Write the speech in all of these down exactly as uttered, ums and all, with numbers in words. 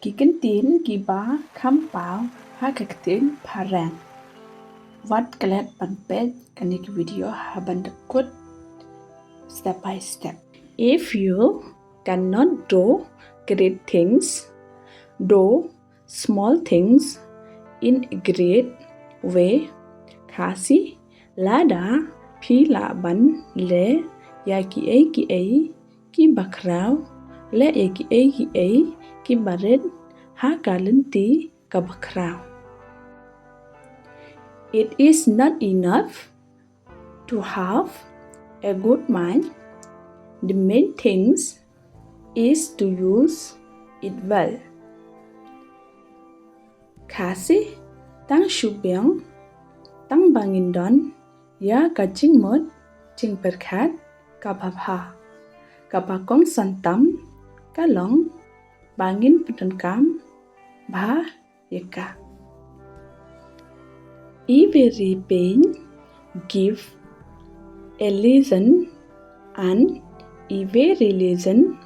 Ki kyntien kiba kham paw ha ka ktien phareng. Wat klet ban peit kane ka video ha ban da kut step by step. If you cannot do great things, do small things in a great way. Khasi, lada phi lah ban leh ïa kiei kiei kiba khraw, leh ïa kiei kiei kiba rit ha ka lynti kaba khraw. It is not enough to have a good mind. The main things is to use it well. Khasi, tang shu biang tang ba ngin don ïa ka jingmut jingpyrkhat kaba bha. Kaba kongsan tam ka long ba ngin pyndonkam bha ïa ka. Every pain give a lesson, and every lesson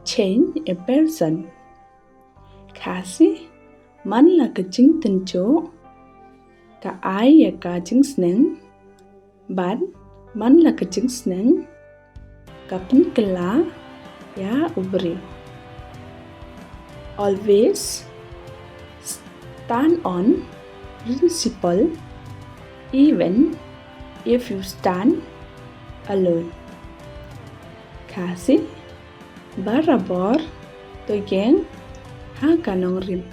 change a person. Khasi, man la ka jingtynjuh ka ai ïa ka jingsneng, bad man la ka jingsneng ka pynkylla ïa u briew. Always stand on principle, even if you stand alone. Khasi, barabor to ïeng ha ka nongrim,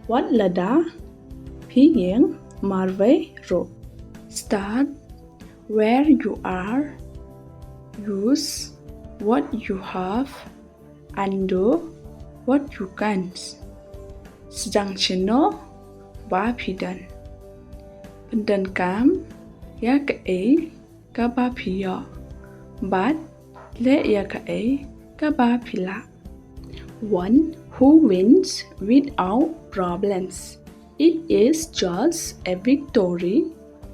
wat lada phi ïeng marwei ruh. Start where you are, use what you have, and do what you can. Sdang shano ba phi don, pyndonkam ïa kaei kaba phi ïoh, bad leh ïa kaei kaba phi lah. One who wins without problems, it is just a victory,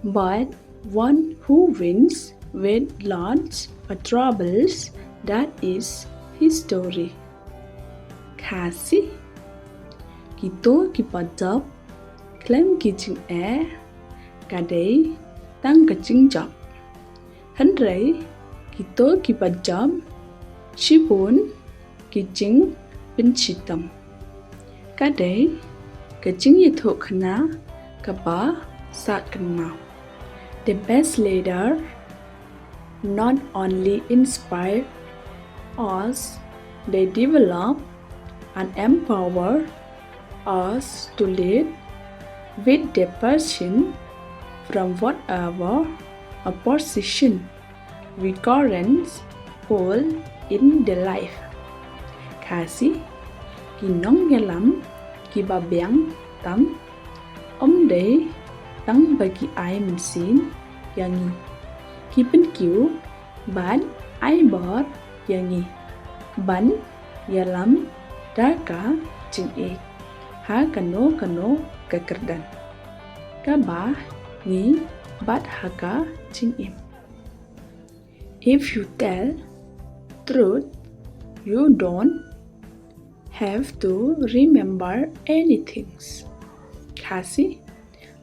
but one who wins with lots of troubles, that is history. Khasi, kito kiba jop khlem ki jingeh ka dei tang ka jingjop. Hynrei kito kiba jop shibun ki jingpynshitom ka dei ka jingïathuhkhana kaba sah kynmaw. The best leader not only inspire us, they develop and empower us to lead with their passion from whatever a position we currently hold in the life. Khasi, ki nongïalam kiba biang tam ym dei tang ba ki ai mynsiem ïa ngi, ki pynkiew bad ai bor ïa ngi ban ïalam da ka jingïeit ha kano kano ka kyrdan kaba ngi bat ha ka jingim. If you tell truth, you don't have to remember anything. Khasi,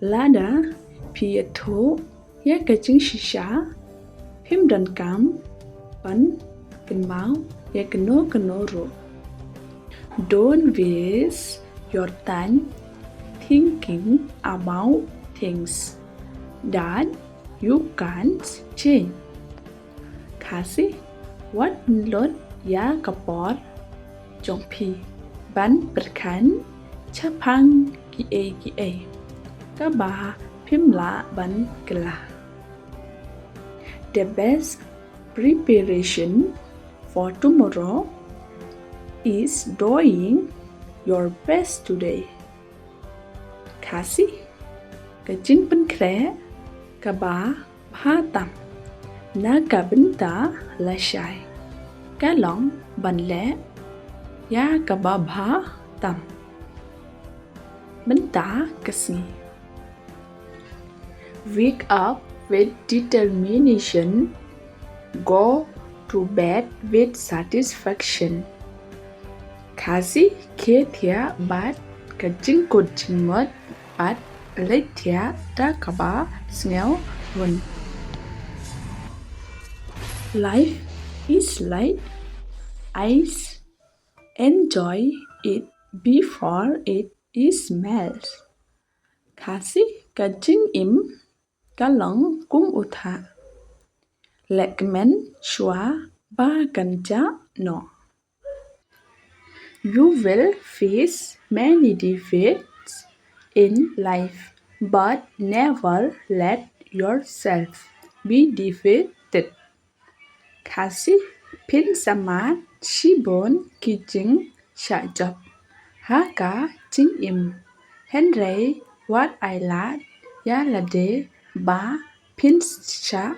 lada phi ïathuh ïa ka jingshisha, phim donkam ban kynmaw ïa kano kano ruh. Don't waste your time thinking about things that you can't change. Khasi, wat lut ïa ka por jong phi ban pyrkhat shaphang kiei kiei kaba phim lah ban kylla. The best preparation for tomorrow is doing your best today. Khasi, ka jingpynkhreh kaba bha tam na ka bynta lashai ka long ban leh ïa kaba bha tam mynta ka sngi. Wake up with determination. Go to bed with satisfaction. Khasi khie thiah bad ka jingkut jingmut bad leit thiah da kaba sngewrun. Life is like ice, enjoy it before it is melt. Khasi ka jingim ka long kum u thah, leh kmen shuwa ba kan jah noh. You will face many defeats in life, but never let yourself be defeated. Khasi phin sa mad shibun ki jingshah jop ha ka jingim, hynrei wat ai lad ïa lade ba phin shah